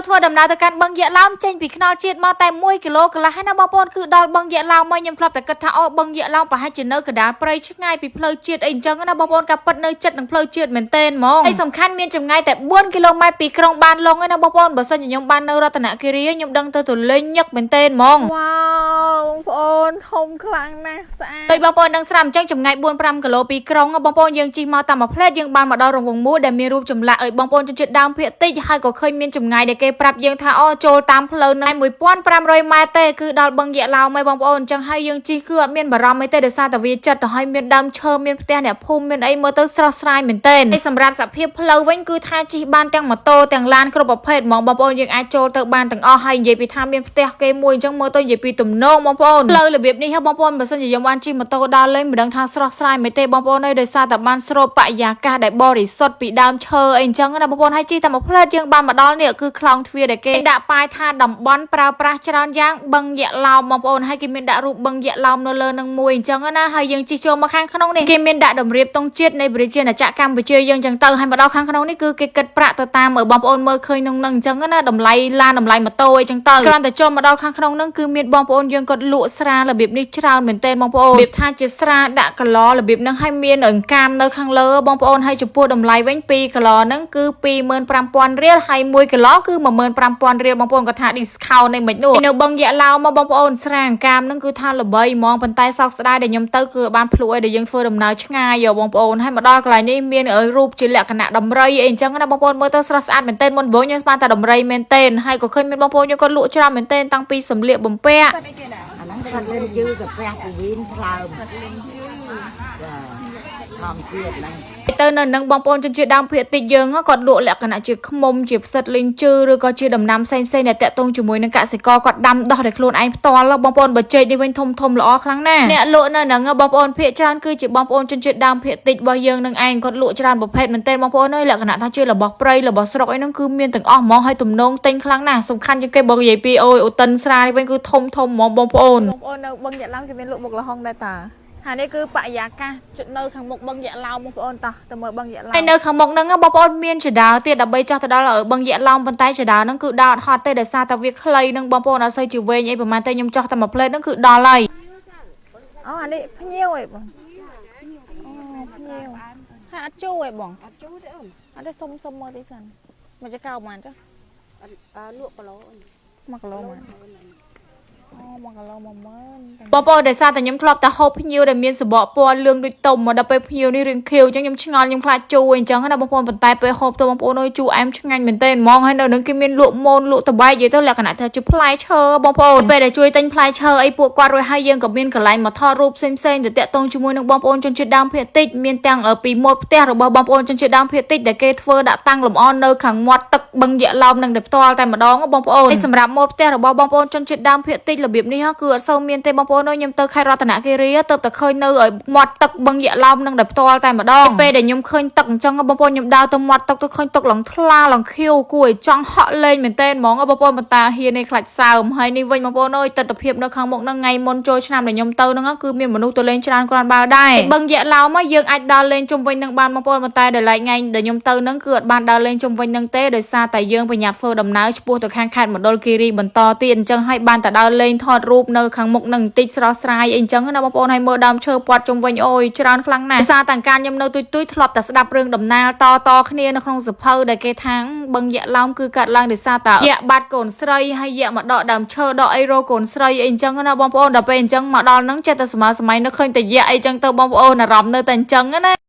ធ្វើដំណើរទៅកាន់បឹងយក្សឡោមចេញពីថ្នល់ជាតិមកតែ1គីឡូកន្លះហើយណាបងប្អូនគឺដល់បឹងយក្សឡោមមកខ្ញុំធ្លាប់តែគិតថាអូបឹងយក្សឡោមប្រហែលជានៅកណ្ដាលព្រៃឆ្ងាយពីផ្លូវជាតិអីអញ្ចឹងណាបងប្អូនការពិតនៅចិត្តនឹងផ្លូវជាតិមែនទែនហ្មងហើយសំខាន់មានចម្ងាយតែ4គីឡូម៉ែត្រពីក្រុងបានឡុងឯណាបងប្អូនបើសិនជាខ្ញុំបាននៅរតនគិរីខ្ញុំដឹងទៅទលេងញឹកមែនទែនហ្មង វ៉ាវបងប្អូនធំខ្លាំងណាស់ស្អាត ដូចបងប្អូនដឹងស្រាប់អញ្ចឹងចម្ងាយ4 5គីឡូពីក្រុងបងប្អូនយើងជិះមកតាមមួយផ្លែតយើងបានមកដល់រង្វង់មូលដែលមានរូបចម្លាក់ឲ្យបងប្អូនជនជាតិដើមភាគតិចហើយក៏ឃើញមានចម្ងាយដែលគេប្រាប់យើងថាអូចូលតាមផ្លូវនៅ1500ម៉ែត្រទេគឺដល់បឹងយក្សឡោមហើយបងប្អូនអញ្ចឹងហើយយើងជិះគឺអត់មានបារម្ភអីទេដោយសារតែវាចិត្តទៅហើយមានដើមឈើមានផ្ទះអ្នកភូមិមានអីមើលទៅស្រស់ស្រាយមែនទែនហើយសម្រាប់សភាពផ្លូវវិញគឺថាជិះបានទាំងម៉ូតូទាំងឡានគ្រប់ប្រភេទហ្មងបងប្អូនយើងអាចចូលទៅបានទាំងអស់ហើយនិយាយពីថាមានផ្ទះគេមួយអញ្ចឹងមើលទៅនិយាយពីទំនងបងប្អូនផ្លូវរបៀបនេះហ៎បងប្អូនបើសិនជាយើងបានជិះម៉ូតូដើរលេងមិនដឹងថាស្រស់ស្រាយមិនទេបងប្អូនអើយដោយសារតែបានស្រូបបរិយាកាសដែលបរិសុទ្ធពីដើមឈើអីអញ្ចឹងណាបងប្អូនហើយជិះតែមួយផ្លែតយើងបានមកដល់នេះគឺខ្លោងទ្វារដែលគេដាក់ប៉ាយថាតំបន់ប្រើប្រាស់ច្រើនយ៉ាងបឹងយក្សឡោមបងប្អូនហើយគេមានដាក់រូបបឹងយក្សឡោមនៅលើនឹងមួយអញ្ចឹងណាហើយយើងជិះចូលមកខាងក្នុងនេះគេមានដាក់តម្រៀបទង់ជាតិនៃប្រជាណាចក្រកម្ពុជាយើងអញ្ចឹងទៅហើយមកដល់ខាងក្នុងនេះគឺគេគិតប្រាក់ទៅតាមបងប្អូនមើលឃើញក្នុងនឹងអញ្ចឹងណាតម្លៃឡានតម្លៃម៉ូតូអីចឹងទៅគ្រាន់តែចូលមកដល់ខាងក្នុងនឹងគឺមានបងប្អូនយើងគាត់លក់ស្រារបៀបនេះច្រើនមែនទែនបងប្អូនរបៀបថាជាស្រាដាក់កឡរបៀបហ្នឹងហើយមានអង្កាមនៅខាងលើបងប្អូនហើយចំពោះតម្លៃវិញ2គីឡហ្នឹងគឺ25,000រៀលហើយ1គីឡគឺ15,000រៀលបងប្អូនគាត់ថា discount នៃមិននោះនៅបឹងយក្សឡោមមកបងប្អូនស្រាអង្កាមហ្នឹងគឺថាល្បីហ្មងប៉ុន្តែសោកស្ដាយដែលខ្ញុំទៅគឺបានភ្លក់អីដែលយើងធ្វើដំណើរឆ្ងាយយោបងប្អូនហើយមកដល់កន្លែងនេះមានរូបជាលក្ខណៈដំរីអីអញ្ចឹងណាបងប្អូនមើលទៅស្រស់ស្អាតមែនទែនមុនដំបូងខ្ញុំស្មានតែដំរីមែនទែនហើយក៏ឃើញមានបងប្អូនយើងគាត់លក់ច្រើនមែនទែនតាំងពីសម្លៀកបំពាក់ ស្អីគេណា អាហ្នឹងផ្សិតលិនជឺកាពះពវៀនថ្លើមចាធម្មជាតិហ្នឹង ទៅនៅនឹងបងប្អូនជនជាតិដើមភាគតិចយើងគាត់លក់លក្ខណៈជាខ្មុំជាផ្សិតលីងជឺឬក៏ជាដំណាំផ្សេងផ្សេងដែលតាក់ទងជាមួយនឹងកសិករគាត់ដាំដោះដោយខ្លួនឯងផ្ទាល់បងប្អូនបើចេកនេះវិញធំធំល្អខ្លាំងណាស់អ្នកលក់នៅនឹងបងប្អូនភាគច្រើនគឺជាបងប្អូនជនជាតិដើមភាគតិចរបស់យើងនឹងឯងគាត់លក់ច្រើនប្រភេទមែនទែនបងប្អូនអើយលក្ខណៈថាជារបស់ព្រៃរបស់ស្រុកអីហ្នឹងគឺមានទាំងអស់ហ្មងហើយទំនងទិញខ្លាំងណាស់សំខាន់ជាងគេបើនិយាយពីអូយអូតិនស្រានេះវិញគឺធំធំហ្មងបងប្អូន បងប្អូននៅបឹងយក្សឡោមគេមានលក់មុខល្ហុងដែរតាហើយនេះគឺបរិយាកាសនៅខាងមុខបឹងយក្សឡោមបងប្អូនតោះទៅមើលបឹងយក្សឡោម ហើយនៅខាងមុខហ្នឹងបងប្អូនមានចដាលទៀតដើម្បីចោះទៅដល់បឹងយក្សឡោមប៉ុន្តែចដាលហ្នឹងគឺដើរអត់ហត់ទេដោយសារតែវាខ្លីហ្នឹងបងប្អូនអត់សូវជាវែងអីប្រហែលទេខ្ញុំចោះតែមួយផ្លេតហ្នឹងគឺដល់ហើយ អូអានេះភ្ញៀវអីបងអូភ្ញៀវហើយអត់ជូរអីបង អត់ជូរទេអូន អត់ទេសុំសុំមើលតិចសិនមកចកោប្រហែលចុះ អត់លក់គីឡូអូន 1គីឡូប្រហែលអូ1គីឡូ10000 បងប្អូនដោយសារតែខ្ញុំធ្លាប់តែហូបភ្ញៀវដែលមានសបកពណ៌លឿងដូចទុំមកដល់ពេលភ្ញៀវនេះរាងខៀវអញ្ចឹងខ្ញុំឆ្ងល់ខ្ញុំខ្លាចជូរអញ្ចឹងណាបងប្អូនប៉ុន្តែពេលហូបទៅបងប្អូនអើយជូរអែមឆ្ងាញ់មែនទែនហ្មងហើយនៅនឹងគេមានលក់មូនលក់តបែកនិយាយទៅលក្ខណៈថាជាផ្លែឈើបងប្អូនពេលដែលជួយទិញផ្លែឈើអីពួកគាត់រួចហើយយើងក៏មានកន្លែងមកថតរូបផ្សេងផ្សេងទៅតាក់ទងជាមួយនឹងបងប្អូនជនជាតិដើមភាគតិចមានទាំងពីម៉ូតផ្ទះរបស់បងប្អូនជនជាតិដើមភាគតិចដែលគេធ្វើដាក់តាំងលម្អនៅខាងមាត់ទឹកបឹងយក្សឡោមនឹងតែផ្ទាល់តែម្ដងបងប្អូនហើយសម្រាប់ម៉ូតផ្ទះរបស់បងប្អូនជនជាតិដើមភាគតិចរបៀបនេះគឺអត់សូវមានទេបងប្អូនអើយខ្ញុំទៅខេត្តរតនគិរីទៅតែឃើញនៅឲ្យមាត់ទឹកបឹងយក្សឡោមនឹងតែផ្ទាល់តែម្ដងពេលដែលខ្ញុំឃើញទឹកអញ្ចឹងបងប្អូនខ្ញុំដើរទៅមាត់ទឹកទៅឃើញទឹកឡើងថ្លាឡើងខៀវគួរឲ្យចង់ហក់លេងមែនទែនហ្មងបងប្អូនបន្តាហ៊ាននេះខ្លាចសើមហើយនេះវិញបងប្អូនអើយទស្សនភាពនៅខាងមុខហ្នឹងថ្ងៃមុនចូលឆ្នាំដែលខ្ញុំទៅហ្នឹងគឺមានមនុស្សទៅលេងច្រើនគ្រាន់បើដែរបឹងយក្សឡោមយើងអាចដើរលេងជុំវិញនឹងបានបងប្អូនប៉ុន្តែដែលឡែកថ្ងៃដែលខ្ញុំទៅហ្នឹងគឺអត់បានដើរលេងជុំវិញហ្នឹងទេដោយសារតែយើងប្រញាប់ធ្វើដំណើរឆ្ពោះទៅខាងខេត្តមណ្ឌលគិរីបន្តទៀតអញ្ចឹងហើយបានតែដើរលេងថតរូបនៅខាងមុខហ្នឹងបន្តិចស្រស់ស្រាយអីអញ្ចឹងណាបងប្អូនហើយមើលដើមឈើព័ទ្ធជុំវិញអូយច្រើនខ្លាំងណាស់ដោយសារតែការខ្ញុំនៅទុយទុយធ្លាប់តែស្ដាប់រឿងដំណាលតតគ្នានៅក្នុងសភៅដែលគេថាបឹងយក្សឡោមគឺកាត់ឡើងដោយសារតែយក្សបាត់កូនស្រីហើយយក្សមកដកដើមឈើដកអីរកកូនស្រីអីអញ្ចឹងណាបងប្អូនដល់ពេលអញ្ចឹងមកដល់ហ្នឹងចេះតែសម័យសម័យនៅឃើញតែយក្សអីអញ្ចឹងទៅបងប្អូនអារម្មណ៍នៅតែអញ្ចឹងណា។